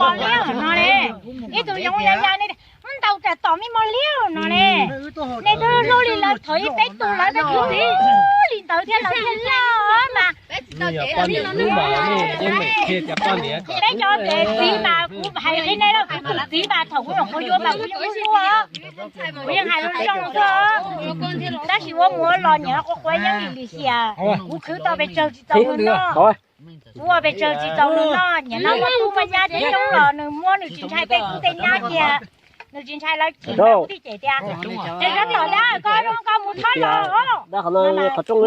Mos liab no ne, ib tug yoov ya ya ne, muab ntaus ras tom me mos liab no ne. Nej twb hlub li lawv thaum ib peb tug lawv peb tug li ntawd thiab lawv thiaj loj mas. Peb cov txiv mas kuv hais li nej lauj, kuv tus txiv mas thaum kuv nyuam qhuav yuav mas kuv yeej hlub hlub, kuv yeej hais zoo zoo xwb. Tab sis ua mus ua los nyiam quav quav yeeb lim lim hiam, kuv khwv tau pes tsawg tsis tau nws noj. Kuv ua pes tsawg tsis tau nws noj, nyiam noj muaj tub muaj nyab coob coob los nws muab nws tsis ntshai tej tub tej nyab cia, nws tsis ntshai lawv chim lawv tij ces tias, ces koj tom dab koj zoo koj mus thob los. Qhov rooj nrad xwb.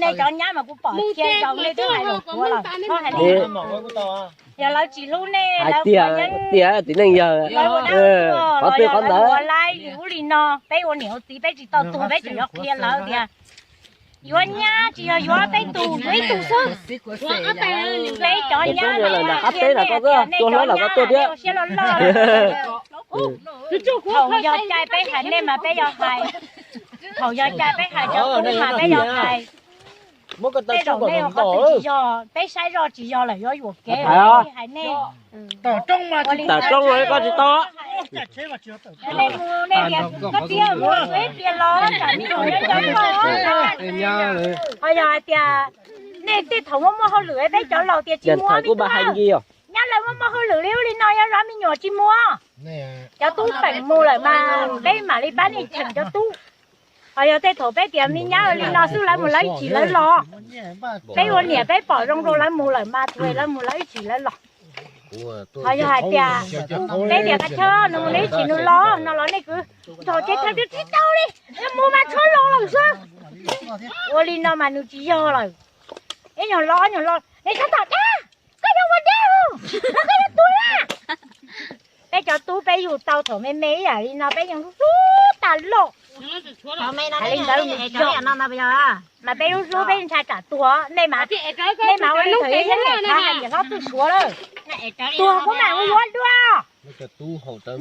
Nej cov nyab mas kuv pom cia zaus nej twb hais los kuv los, yog lawv tsis hlub nej, hais tiag tiag txiv neej yawg, qhov twg qhov ntawd. Ua li no peb ua niam ua txiv peb tsis tau tuag peb tseem yuav qhia lawv tias yuav nyab tsis yog yuav peb tus, yuav ib tug xwb. Peb cov nyab mas qab teb lam koj tuaj, cua hlob lam koj tuaj thiab. Thaum yog cai peb hais nej mas peb yog hais, thaum yog cai peb hais cov tub mas peb yog hais. Tej zaum nej qhov twg tsis yog, peb saib zoj tsis yog lawm yuav yuam kev, hais nej. Tawm rooj koj tsis tau. Nej mus nej tias koj txiv mus ib pliag los tsam me nyuam nyob cov koj. Ho yog hais tias nej tej thaum muaj muaj hauj lwm peb cov laus tias tsis mus, nyab lawv muaj muaj hauj lwm li ub li no yog zov me nyuam tsis mus. Cov tub feem mus lawm mas peb mam li pab nej cheem cov tub. Ho yog tej thaum peb tias me nyab li no xwb lawv mus lawv ib chim lawv los. Peb ua niam peb pom zoo rau lawv mus lawm mas txhua lawv mus lawv ib chim lawv los. Ho yog hais tias peb tias koj chawb nws mus nws ib chim nws los no los nej kwv nrog ces thawj twg tsis tau li, mus mas tshuav los lawm xwb. Ua li no mas nws tsis yog lawm. Ib nyuag los nyuag los nej txhob tom dab, koj yog ua dab los koj yog tus laj. Peb cov tub peb yug tau thaum me me ib yam li no peb yeej hlub tag loj. Hais li ntawd nws tsis yog, mas peb lub hlub peb ntshai tsam tuag. Nej mas, nej mas ua li thaum ib yam li thaum hais niam hlob txwj suav lawm, tuag kuv mam mus yuav dua.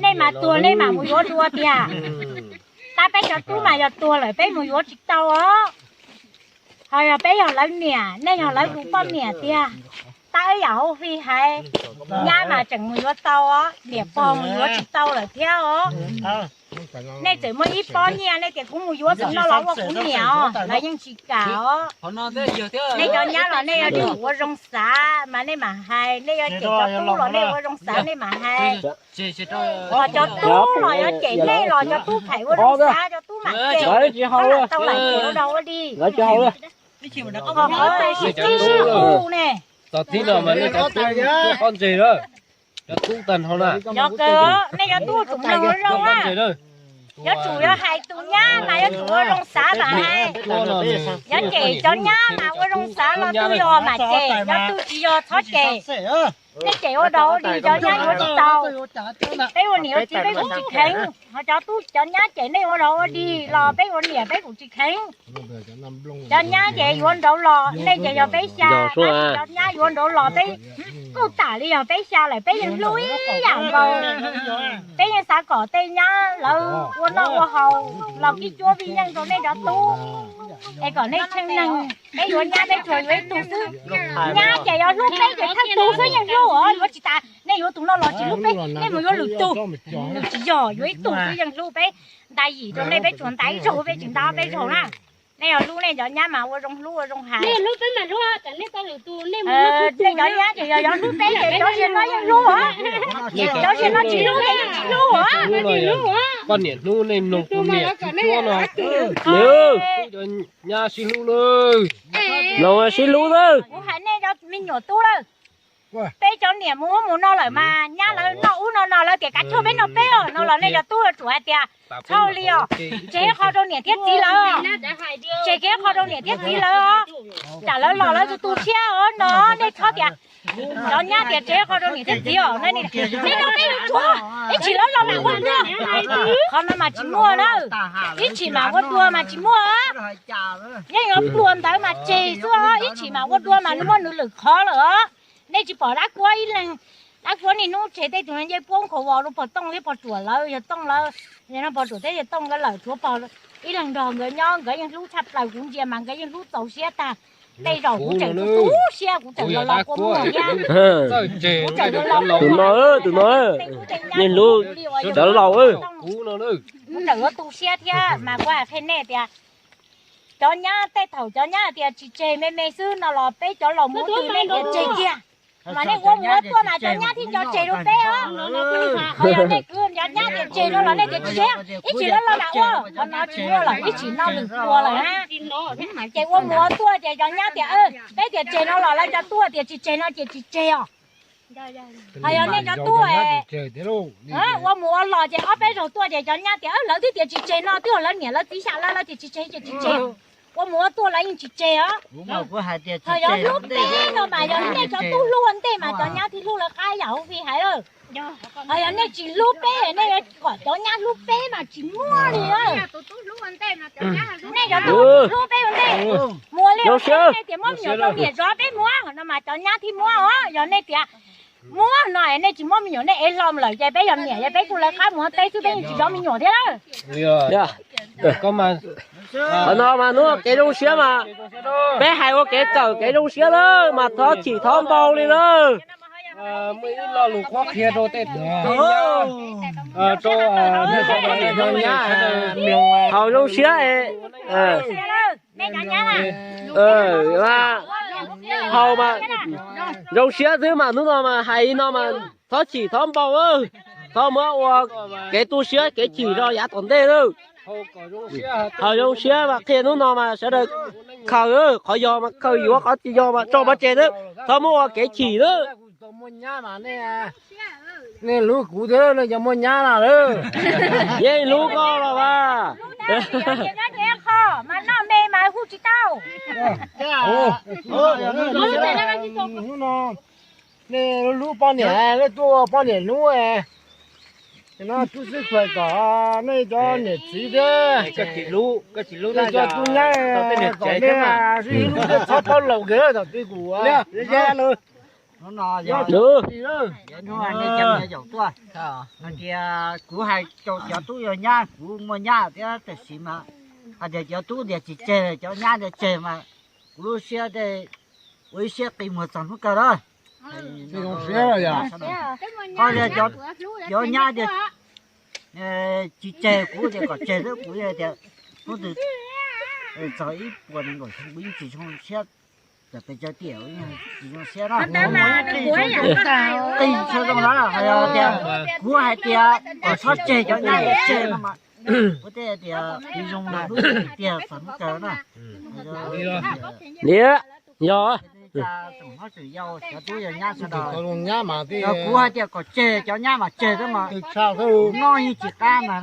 Nej mas tuag nej mam mus yuav dua tiag. Tab peb cov tub mas yog tuag lawm peb mus yuav tsis tau os. Ho yog peb yog lawv niam, nej yog lawv tus poj niam tiag, tab ib yam hauv fij hais, nyab mas tseem mus yuav tau os, niam pog mus yuav tsis tau lawm thiab os. Nej txawm muaj ib pob nyiaj nej tias kuv mus yuav tus no los ua kuv niam os, lawv yeej tsis kam os. Nej cov nyab los nej yuav tsum ua zoo xav mas nej mam hais, nej yuav cem cov tub los nej ua zoo xav nej mam hais. Ho cov tub los yuav cem nej los cov tub pheej ua zoo xav, cov tub mam cem, tsis tau lam cem ua dog ua dig. Ho qhov sib txib sib hu ne, txog txij no mas nej cov tub tuaj pob ntseg lawm, cov tub tag nrho na. Yog kawg, nej cov tub tsum mloog zoo na. Yuav tsum yog hais tus nyab mas yuav tsum ua zoo xav mam hais. Yuav cem cov nyab mas ua zoo xav los twg yog mam cem, yog twg tsis yog txhob cem. Nej cem ua dog ua dig cov nyab yuav tsis tau. Peb ua niam ua txiv peb kuj tsis kheev, ho cov tub cov nyab cem nej ua dog ua dig los peb ua niam peb kuj tsis kheev. Cov nyab ces yuav nraud los nej ces yog peb xya, tab sis cov nyab yuav nraud los peb kuj tam li yog peb xya lawm peb yeej hlub ib yam nkaus. Peb yeej xav kom tej nyab lawv ua noj ua haus los kib cuab vij yeej rau nej cov tub, es kom nej tsheej neeg. Peb yuav nyab peb tsuas yuav ib tug xwb. Nyab ces yog hlub peb ces thawj tug xwb yeej hlub os, yuav tsis tas nej yuav tus no los tsis hlub peb, nej mus yuav lwm tus. Nws tsis yog, yuav ib tug xwb yeej hlub. Peb nta yim rau nej peb tsuas nta ib zaug peb tsis nta ob peb zaug na. Nej yog hlub nej cov nyab mas ua zoo hlub ua zoo hais. Nej cov nyab ces yog yog hlub peb ces cov ziag no yeej hlub os. Cov ziag no tsis hlub ces yeej tsis hlub os. Poj niam hlub nej mloog kuv niam tsis cuab no. Cov nyab sib hlub lawm. Los sib hlub lawm. Kuv hais nej cov me nyuam tub lawm. Peb cov niam mus ub mus no lawm mas nyab lawv noj ub no no lawv tias kav tsij peb noj peb os no los nej cov tub yuav tsum hais tias txhob li os, tseg ib qho rau niam thiab txiv lawv, tseg kiag ib qho rau niam thiab txiv lawv os. Tsam lawv los lawv tu tu siab os no nej txhob tias cov nyab tias tseg ib qho rau niam thiab txiv os no, nej no peb yuav tsum ib chim lawv los mam ua dua. Qhov no mas tsis muaj na, ib chim mam ua dua mas tsis muaj. Yeej yuav pluag ntawd mas tseg xwb os, ib chim mam ua dua mas nws muaj nws lwm qhov lawm os. Nej tsis pom dab kuab ib leeg, dab kuab niaj hnub tseg tej tus ncej puab khaus vos rau pog Tooj thiab pog Ruam lawv, yog Tooj lawv, yog no pog Ruam thiab yog Tooj nkawd lawm tshuav pog ib leeg nrog nkawd nyob, nkawd yeej hlub tshaj plaws, kuv ntsia mas nkawd yeej hlub txaus siab tag. Tej zaum kuv tseem tu siab, kuv tseem los los kua muag thiab. Kuv tseem los los, tus no, tus no, niag hlub cov laus. Kuv tseem yuav tu siab thiab mas kuv hais qhia nej tias cov nyab, tej thaum cov nyab tias tsis tseg me me xwb no los peb cov laus mus twg nej tias tseg kiag. Mas nej ua mus ua tuaj mas cov nyab thiaj nco tseg rau peb os. Qhov yog nej kwv cov nyab tias tseg no los nej tias tsis tseg, ib tsis los los mas ua, qhov no tsis muaj lawm, ib tsis noj nws tua lawm na. Ces ua mus ua tuaj ces cov nyab tias, peb tias tseg no los lawv cov tub tias tsis tseg no ces tsis tseg os. Ho yog nej cov tub ua mus ua los ces ob peb zaug tuaj ces cov nyab tias lawv twb tias tsis tseg no twb yog lawv niam lawv txiv xya lawv, lawv tias tsis tseg ces tsis tseg. Ua mus ua tuaj lawv yeej tsis tseg os. Ho yog hlub peb no mas yog nej cov tub hlub ua ntej mas cov nyab thiaj hlub lawv qab yam hauv fij hais. Ho yog nej tsis hlub peb, nej yuav kom cov nyab hlub peb mas tsis muaj li. Nej cov tub hlub peb ua ntej, mus li nej tias muab me nyuam rau niam zov peb muab no mas cov nyab thiaj muab os. Yog nej tias muab no nej tsis muab me nyuam nej ev hlo lawm ces peb yog niam ces peb kuj lawv qab mus ua teb xwb, peb yeej tsis zov me nyuam thiab lawm. Qhov no mas hnub kev zoo siab mas peb hais ua kev txawm kev zoo siab lawm mas thov chim thov npau li lawm. Muaj ib lo lus qhuab qhia rau tej, rau, haus zoo siab es, haus mas zoo siab xwb mas hnub no mas hais li no mas thov chim thov npau, thov muab ua kev tu siab kev chim rau yav tom ntej lawm. Haus zoo siab mas qhia hnub no mas sawv daws khaws, qhov yog mas khaws yuav, qhov tsis yog mas tso pov tseg xwb, thov muab ua kev chim xwb. Nej hlub kuv thiab nej cov muaj nyab na lawm. Yeej hlub koj los mas. Mas noj me mas hu tsis tau. Hnub no nej hlub poj niam, nej tuaj ua poj niam hnub no, tub xib khuam kom nej cov niam txiv thiab nej cov tub nyab kom nej sib hlub thiab txhob paub laus kiag tom tij kuv. Hnub no nej cov me nyuam yaus tuaj, hais tias kuv hais rau cov tub yog nyab, kuv muaj nyab thiab tiam sis mas hais tias cov tub tias tsis tseg, cov nyab tias tseg mas kuv lub siab tej ua ib siab qi muag txog hnub kawg na. Koj tias cov nyab tias tsis tseg, kuv tias kom tseg xwb, kuv tias hnub twg txog ib puas nees nkaum xyoo kuv yeej tsis zoo siab. Tam pes tsawg tiam tsis zoo siab na. Qi tshua zoo na, hais tias kuv hais tias kom txhob tseg cov nyab tseg no mas kuv tej tias kuv zoo na, hnub tiag txog hnub kawg na. Niam, yog, cov tub yog nyab sawv daws, kuv hais tias kom tseg cov nyab mas tseg xwb mas, noj yeej tsis qab na.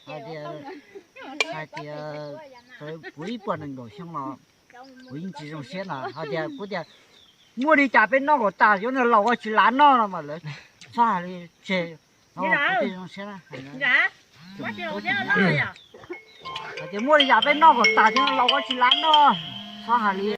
Hais tias, hais tias kuv ib puas nees nkaum xyoo los kuv yeej tsis zoo siab na. Hais tias kuv tias muaj li cas peb noj kom tas, cov niag laus ua tsis lav noj no mas lawv txhob hais li, tseg. Hais tias muaj li cas peb noj kom tas, cov niag laus ua tsis lav noj, txhob hais li.